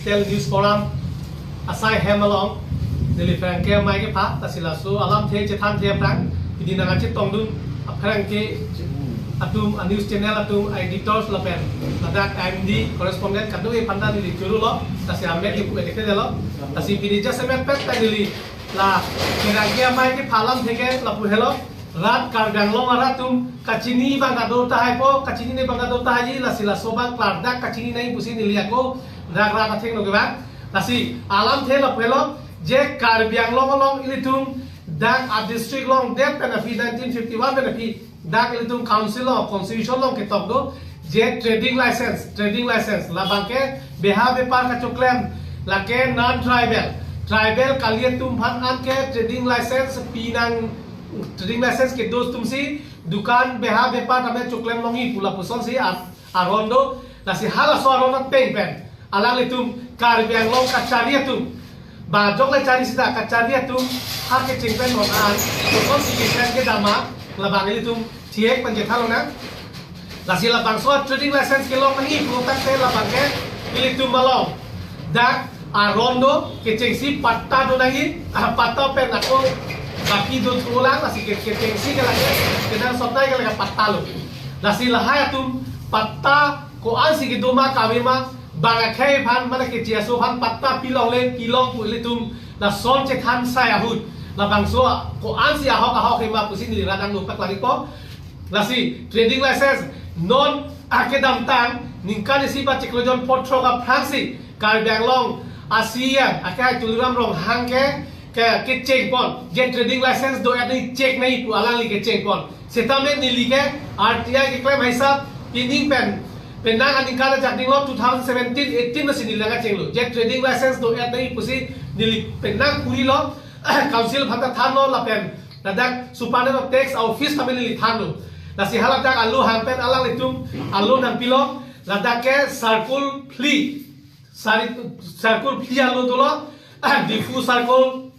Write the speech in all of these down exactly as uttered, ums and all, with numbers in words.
News Forum asai hem along neli pherangke amei kepha, lasi laso alamthe chethan the aphrang pini nangkachetongdun apherangke atum, a news channel atum, a editors lapen ladak M D correspondent kadokave aphanta neli choro lo, lasi amen kipu edikte lo, lasi pini jasemet pet ta neli la pherangke amei kepha alamthe ke lapu helo. Rat Karbi Anglong arat atum kachini abang kado tahai po, kachinine abang kado tahai ji, lasi laso abang klardak kachini nangji pusi neli ako dak rat athengno kevang. Lasi alamthe lapu helo, je Karbi Anglong along ilitum dak a district along det pen aphi nineteen fifty-one pen aphi dak ilitum council along, constitution along ketok do, je trading license, trading license labang ke beha bepar kachoklem, lake non tribal, tribal kali atum aphan anke trading license pinang, trading license kedo atumsi dukan beha bepar tame choklem longji pu lapusonsi a-, aron do. Lasi halaso aron ateng pen alanglitum Karbi Anglong kachari atum, ba jok le chari sita kachari atum ha kecheng pen non an, kosonsi kecheng kedam ma, labang ilitum thiek pen chethan lonang. Lasi labangso trading license kelong nangji pu tangte labang ke ilitum along dak aron do, kechengsi patta do nangji, ah, patta pen ako baki do thulang, lasi ke, kechengsi ke lake kenangsot nangji ke lake patta lo. Lasi lahai atum patta ko-ansi kedo ma kave ma, bang akhei aphan mane keche aso aphan patta pilongle pilong pu ilitum lason chethan sai ahut, labangso ko-ansi ahok ahok he ma pusi neli rat angno paklangji po. Lasi trading license non akedamtang ningkan isi ba chiklo jon potro aphrangsi Karbi Anglong a C E M akehai Tuliram Ronghang ke, ke, kecheng pon, je trading license do-et nangji, check nangji pu alangli kecheng pon. Setame neli ke R T I keklem hisap pining pen, penang aningkan ajak dinglo two thousand seventeen eighteen masi neli nangkachenglo, je trading license do-et nangji pusi neli penang puri lo, council aphanta thanlo lapen ladak Superintendent of Tax office tame neli thanlo. Lasi haladak alo hang pen alanglitum alo nangpilo, ladak ke circle phli, sari, circle phli alo dolo, Diphu circle,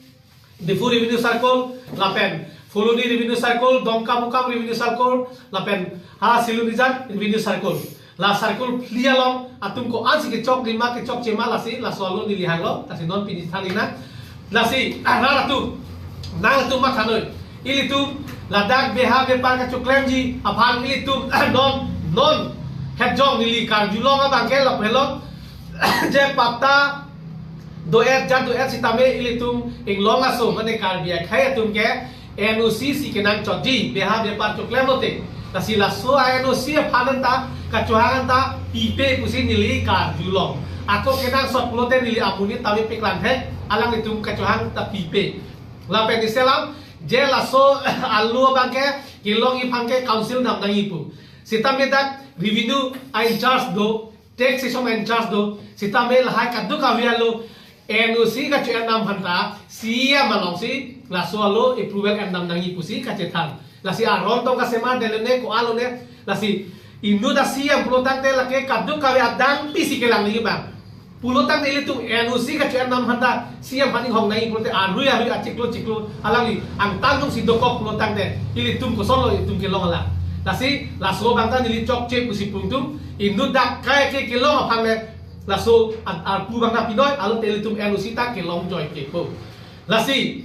Diphu Revenue Circle, lapen Phuloni Revenue Circle, Dongkamukam Revenue Circle, lapen ha Silonijan Revenue Circle. La circle phli along atum ko-ansi kechok lima kechokche ma, lasi laso alo neli hanglo, lasi non pini than ikna. Lasi rat atum, nangtum mathanoi. Ilitum ladak beha bepar kachoklemji aphan ilitum non, non hetjong neli karjulong abang ke lapu helo, je patta do-et, jat do-et sitame ilitum inglong aso mane Karbi akhei atum ke N O C si kenangchotji, beha bepar choklem lote. Lasi laso a N O C aphan anta kachohang anta pipe pusi neli karjulong. Ako kenangsot pulote neli amonit tame paklang the, alanglitum kachohang ta pipe. Lapen isi alam, je laso alo abang ke kelongji aphan ke council dam nangji pu. Sitame dak revenue a in charge do, taxation a in charge do, sitame lahai kadokave alo N O C kacho-etnam aphanta C E M alongsi laso alo approval endam nangji pusi kachethan. Lasi aron tong kasemar detlo ne, ko-an lo ne, lasi inut a C E M pulo tangte lake kadokave adang pisi kelang nangji abang. Pulo tangte ilitum N O C kacho-etnam aphanta C E M aphan inghong nangji pulote arui arui achiklo chiklo alangli angtan jongsi dokok pulo tangte ilitum kosonlo itum kelong alam. Lasi laso abang ta neli chokche pusi pu ingtung, inut dak kai ke kelong aphan le laso an arpu abang ta pinoi, alote ilitum N O C ta kelong joike po. Lasi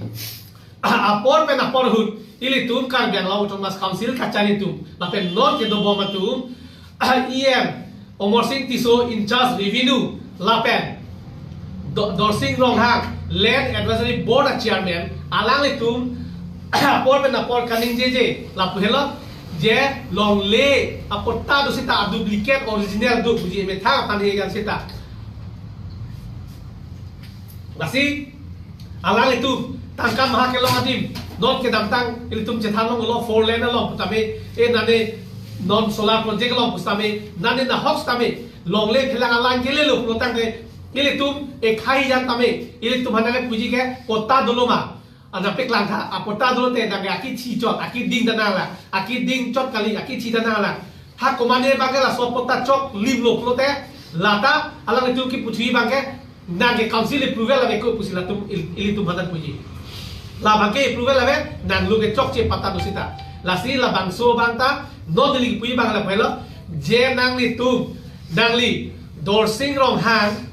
apor pen apor ahut ilitum Karbi Anglong Autonomous Council kachari atum lapen non kedobom atum, E M Amarsing Tisso in charge revenue lapen Do-, Dorsing Ronghang Land Advisory Board a chairman, alanglitum apor pen apor kaningjeje lapu helo, je longle apatta do sita a duplicate original do puji methang aphan he jan sita. Lasi alanglitum tangka maha kelong adim, non kedamtang ilitum chethan longlo four lane along putame, e nane non solar project along putame, nane nahok sitame longle phelang alang kelelo pulo tangte ilitum ekhai jan tame ilitum aphan nangkepuji ke patta dolo ma. Ana paklang tha, apatta dolo te nangke akithi chot, akiding ta nanglang, akiding chot kali, akithi ta nanglang. Ha komane abang ke laso patta choklimlo pulote, lata alanglitum kipu thuji abang ke nangke council approval ave ko pusi latum il-, ilitum aphan nangpuji. La abang ke approval ave, nanglo ke chokche patta do sita. Lasi labangso abang ta non neli puji abang lapu helo, je nanglitum, nangli Dorsing Ronghang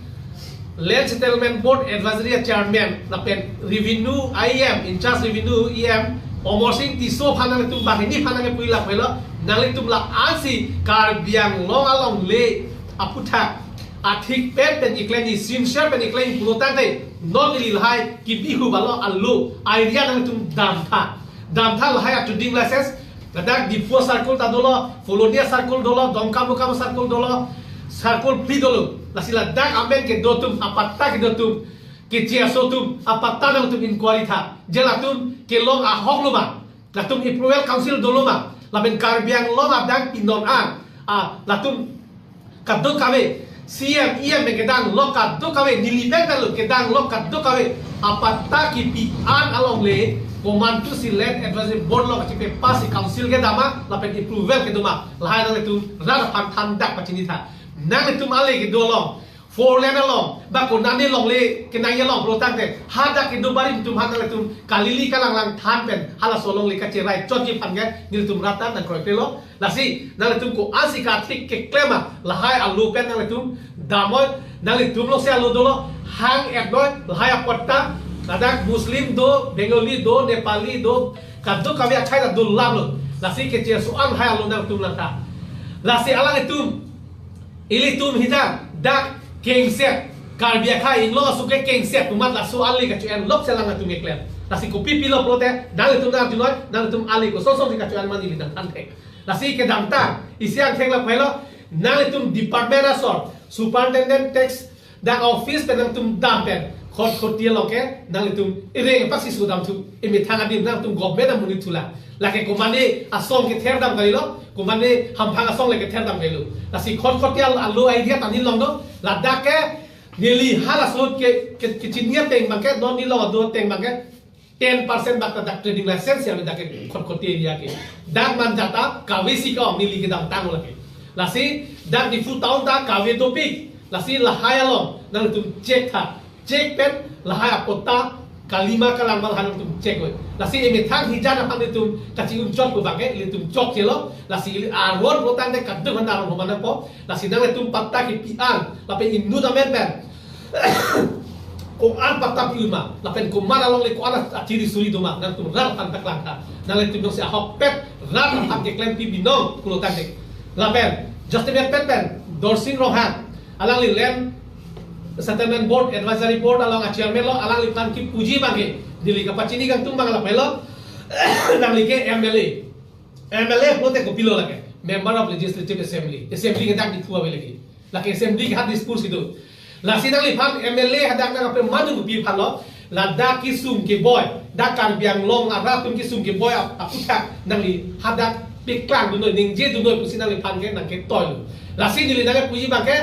Land Settlement Board Advisory a chairman lapen revenue E M, in charge revenue E M Amarsing Tisso aphan nangtum banghini aphan nangpui lapulo, nangtum la-ansi Karbi Anglong alongle aphuthak athik pen pen keklem, sincere pen keklem pulo tangte non neli lahai kebi hu balo alo idea nangtum damtha. Damtha lahai a trading license, ladak Diphu circle ta dolo, Phuloni circle dolo, Dongkamukam circle dolo, circle phli dolo. Lasi ladak amen kedo atum, apatta kedo atum, keche aso atum, apatta nangtum inquiry tha. Je latum kelong ahok lo ma? Latum approval council dolo ma? Lapen Karbi Anglong adang pinon an, ah, latum kadokave, C M, E M pen kedang lok kadokave, neli pen lo kedang lok kadokave apatta kepi an alongle, komantusi Land Advisory Board along kachepass-i council kedam ma, lapen approval kedo ma, lahai nangtum rat aphan thandak pachini tha. Nangtum ale kedo along, four lane along, ba konane alongle kenangji along pulo tangte, hadak kedo barim atum aphan nangtum kalili kalanglang than pen halaso alongle kacherai chotji aphan ke nelitum rat an nangkroikre lo. Lasi nangtum ko-ansi kathik keklem ma, lahai alo pen nangtum damnoi, nangtum lo se alo dolo, hang-etnoi, lahai apatta, ladak Muslim do, Bengali do, Nepali do, kadokave akhai ta do lam lo. Lasi keche aso an lahai alo nangtum langtha. Lasi alanglitum, ilitum hijan dak kengset, Karbi akhai inglong aso ke kengset pu amat laso ale kacho-en lok selang nangtum keklem. Lasi kopi pilo pulote, nangtum nangjunnoi, nangtum ale kosonson si kacho-en ma neli nangthan thek. Lasi kedamtang, isi angthek lapulo, nangtum department asor, superintendent tax, dak office pen nangtum dam pen, Khatkhati along ke, nangtum ireng paksi sudam thu, emethang adim nangtum government amonit thulang. Lake komane asong kether dam kalilo, komane hamphang asong le kether dam kalilo. Lasi Khatkhati alo idea ta neli long do, ladak ke, neli halaso ke, ke, kechini ateng abang ke, non neli long do ateng abang ke, ten percent bak ta dak trading license ya dak ke Khatkhati area ke. Dak man jata kave si ko neli kedamtang lake. Lasi dak Diphu town ta kave dopik. Lasi lahai along nangtum check tha. Check pen lahai apatta kali ma kalang ma lahai nangtum check oi. Lasi emethang hijan aphan nelitum kachi-un chot ko abang ke nelitum chokche lo. Lasi ili aron pulo tangte kaduk han aron ho manang po. Lasi nangtum patta kepi an lapen inut amen pen ko-an patta pi-un ma, lapen komat alongle ko-an achiri suri do ma, nangtum rat aphan paklang tha. Nangtum jongsi ahokpet rat aphan keklempi binong pulo tangte. Lapen Justin pen pen Dorsing Ronghang, alangli Land Settlement Board Advisory Board along a chairman lo, alangliphan kipuji abang ke neli kapachini kangtung abang lapulo, nangli ke M L A. M L A pulote kopilo lake, Member of Legislative Assembly. Assembly ke dak Diphu ave lake. Lake assembly ke ha Dispur si do. Lasi nangliphan M L A hadak nangkapemanun kopi aphan lo, ladak kesung keboi, dak Karbi Anglong arat atum kesung keboi ap-, aphuthak nangli hadak paklang dunnoi, ningje dunnoi pusi nangliphan ke nangketoi lo. Lasi neli nangpuji abang ke,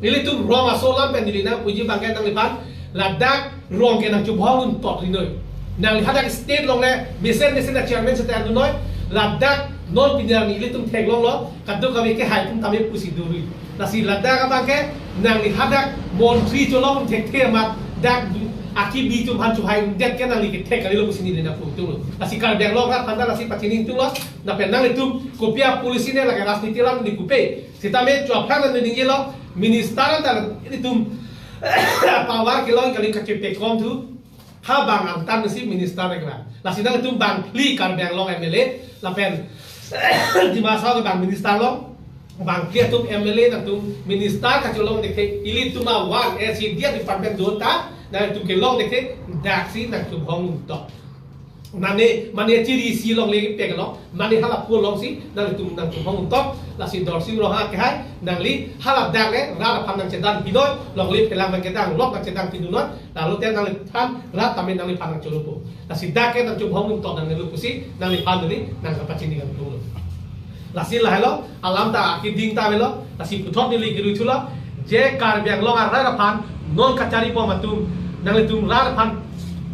nelitum rong aso alam pen neli nangpuji abang ke nangliphan, ladak rong ke nangchobhong untot rinoi. Nangli hadak state along le mesen mesen a chairman seta dunnoi. Ladak non pini arni ilitum theklong lo, kadokave kehai atum tame pusi duri. Lasi ladak abang ke nangli hadak montri cholong thekthe amat dak du-, akibi atum aphan chohai undet ke nangli kethek kalilo pusi neli nangpu tung lo. Lasi Karbi Anglong rat aphan ta lasi pachini tung lo. Lapen nanglitum kopi a policy ne lake rajniti alam neli kupe. Sitame chua aphrang neli ningje lo, minister an ta ilitum power kelong kali kachepekom thu. Ha bang angtan si minister ne kena. Lasi nangtum bang phli Karbi Anglong M L A, lapen Dima Hasao ke bang minister long, bang phli atum M L A nangtum minister kacholong dekhe, ilitum a one S C D department do ta, nangtum kelong dekhe, daksi nangtum hong untok. Mane, mane chiri si longle pek lo, mane hala pu alongsi, nangtum nangtum hong untok, lasi Dorsing Ronghang kehai, nangli hala dak le, rat aphan nangchedan pinoi, longle phelang nangkedang, lok nangchedan pinoi, lalu te nangliphan rat tame nangliphan nangcholopo. Lasi dak ke nangchobhong untok nanglilu pusi, nangliphan neli nangkapachini kangtung lo. Lasi lahelo, alam ta keding ta avelo, lasi puthot neli kiri thulo, je Karbi Anglong arat aphan non kachari bom atum, nanglitum rat aphan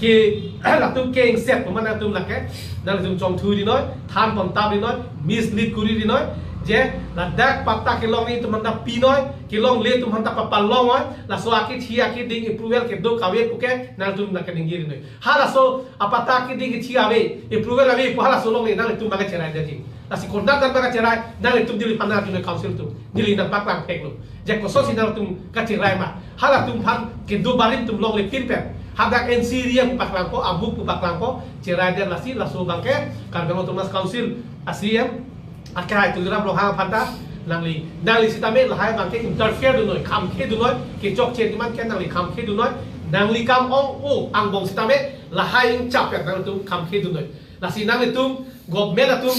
ke, latum kengset pu amat nangtum lake, nanglitum chongthu rinoi, than pontap rinoi, mislead kuri rinoi, je ladak patta kelong ni atum aphan ta pinoi, kelongle atum aphan ta papalong oi, laso akethi akeding approval kedo kave puke, nangtum nangkaningje rinoi. Halaso apatta akeding kethi ave, approval ave pu halaso alongle nanglitum abang ke cherai daji. Lasi konat dan bang kacherai, nanglitum neli aphan nangdun noi council atum. Neli nangpaklang theklo. Je kosonsi nangtum kacherai ma. Halatum aphan kedo barim atum longle pinpen. Hadak N C area pu paklangpo, amuk pu paklangpo, cherai den lasi, laso abangke, Karbi Anglong Autonomous Council, a C E M, akhai Tuliram Ronghang aphan ta, nangli, nangli sitame lahai abangke interfere dun noi, khamkhe dun noi, kechokche atum aphan ke nangli khamkhe dun noi, nangli kam ong-o angbong sitame, lahai ingchap ya nangtum khamkhe dun noi. Lasi nanglitum, government atum,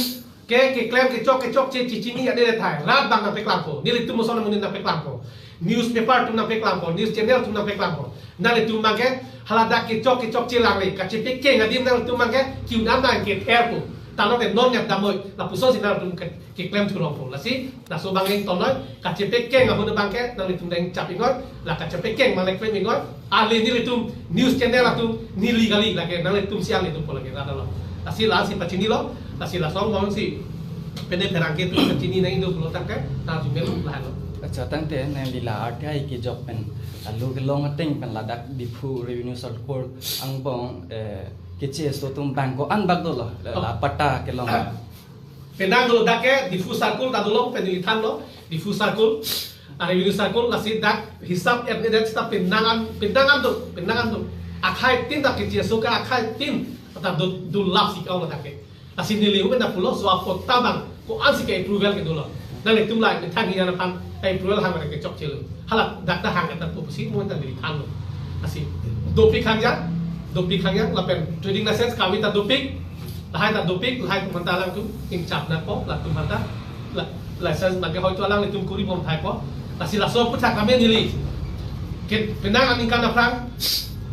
ke, keklem kechok, kechokche chichini adet thai. Rat abang nangpaklangpo. Nelitum moson amonit nangpaklangpo. Newspaper atum nangpaklangpo. News channel atum nangpaklangpo. Nanglitum abangke haladak kechok, kechokche langle. Kachepekeng adim nanglitum abangke ke-un an nangketherpo. Tanglo te non nep damnoi. Lapusonsi nanglitum ke, keklem thulongpo. Lasi, laso abang ington noi. Kachepekeng ahut abangke nanglitum deng chap-ik noi. La kachepekeng abang le klem-ik noi. Ale nelitum news channel atum neli kali lake, nanglitum si ale atumpo lake, rata lo. Lasi lasi pachinilo, lasi lason abangsi pene pherangke atum pachini nang indo pulo tangte, na jumel lahelo. Accha, tangte nangli la R T I kejok pen, alu kelong ateng pen ladak Diphu Revenue Circle angbong, eh, kecheso atum bang ko-an bak dolo, la, la patta kelong. Penang dolo dak ke Diphu Circle ta dolo, pen neli thanlo, Diphu Circle, a Revenue Circle, lasi dak hisap et nedet sita penang an, penang an do, penang an do. Akhai tin dak kecheso ke akhai tin ta do, do lap si kau dak ke. Lasi neli umen dak pulo, so apatta abang, ko-ansi ke approval ke dolo. Nanglitum la, methang hiyan aphan, approval hang dak kechokchelo. Hala dak ta hang dak pusi mo ta neli thanlo. Lasi dopik hangja, dopik hangja, lapen trading license kami ta dopik, lahai ta dopik, lahai atum aphan ta alangtum ingchap nangpo, latum aphan ta, la, license abangke hoito alanglitum kuri bom thaipo. Lasi laso aphuthak kami neli. Ke penang aningkan aphrang,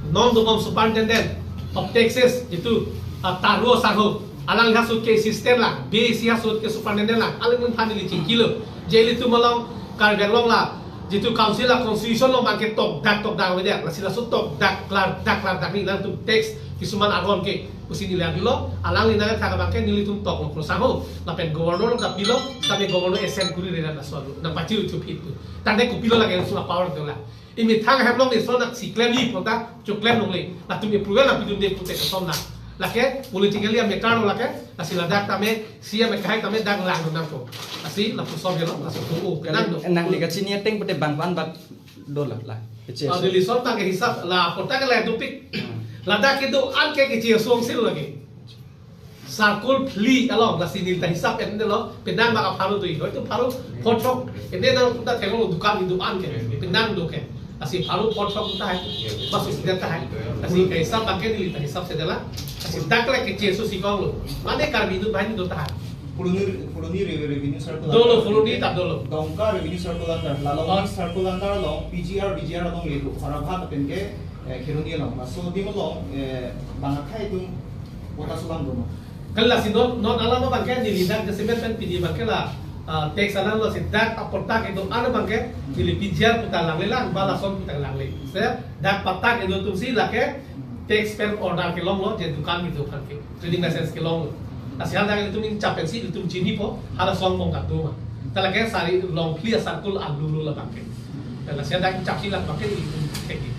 non dobom Superintendent of Taxes jitu, ah, Taro Sangho, alang hasut ke assistant lang, B C hasut ke superintendent lang, alanglitum aphan neli chingkilo. Je ilitum along Karbi Anglong la, jitu council la constitution along abangke tokdak tokdak avedet, lasi laso tokdak klardak klardak ni nangtum tax kisuman aron ke pusi neli arjulo, alangli nangthak abangke nelitum toklo Pro Sangho, lapen governor ta pilo, kami governor assent kuri reran laso alu, nangpachiru chupit tu. Tangte kopilo lake laso power dola. Imethang hem along ni so dak si klemji puta, choklem longle. Latum approval nangpidunde pute kosonlo. Lake politically a matter lo lake, lasi ladak tame, C M akhai tame dak lang nangpo. Lasi lapuson helo, lasi tu o, nang do. Nangli kachini ateng pute bang ko-an bak dolo la. Kechesi. Ah, neli lason abangke hisap la, patta ke la dopik. Hmm. Ladak kedo-an ke kecheso angsil lake. Circle phli along, lasi neli ta hisap et-edetlo, penang bak apharo do, hoito pharo phothok, ene nangtum ta theklong dukan kedo-an ke, penang do ke. Lasi pharo phothok tahai, bas sudah tahai. Lasi ke hisap abangke neli ta hisap sedetlo. Lasi dak le kecheso si konglo. Mane Karbi inut banyak do tahai. Phuloni, Phuloni re-, Revenue Circle dolo, under. Phuloni ta dolo. Dongka Revenue Circle under. Lalong, oh, Circle under along, P G R, V G R along le do. Haraphat pen ke, eh, Kheroni along. Laso adim along, eh, bang akhai atum patta sulang do ma? Kali lasi non, non alam abangke neli dak jasemet pen pidi abangke la, ah, tax alam lo si dak apatta kedo-an abangke neli P G R puta langle lang, ba lason puta langle. Se dak patta kedo atum si lake tax pen order kelonglo, je dukan kedo aphan ke, trading license kelonglo. Lasi hal dak ilitum ingchap pensi ilitum chinipo, hala song bong dak do ma. Ta lake sari long phli a-circle alulu labangke. Lasi dak ingchap si labangke ilitum thekji.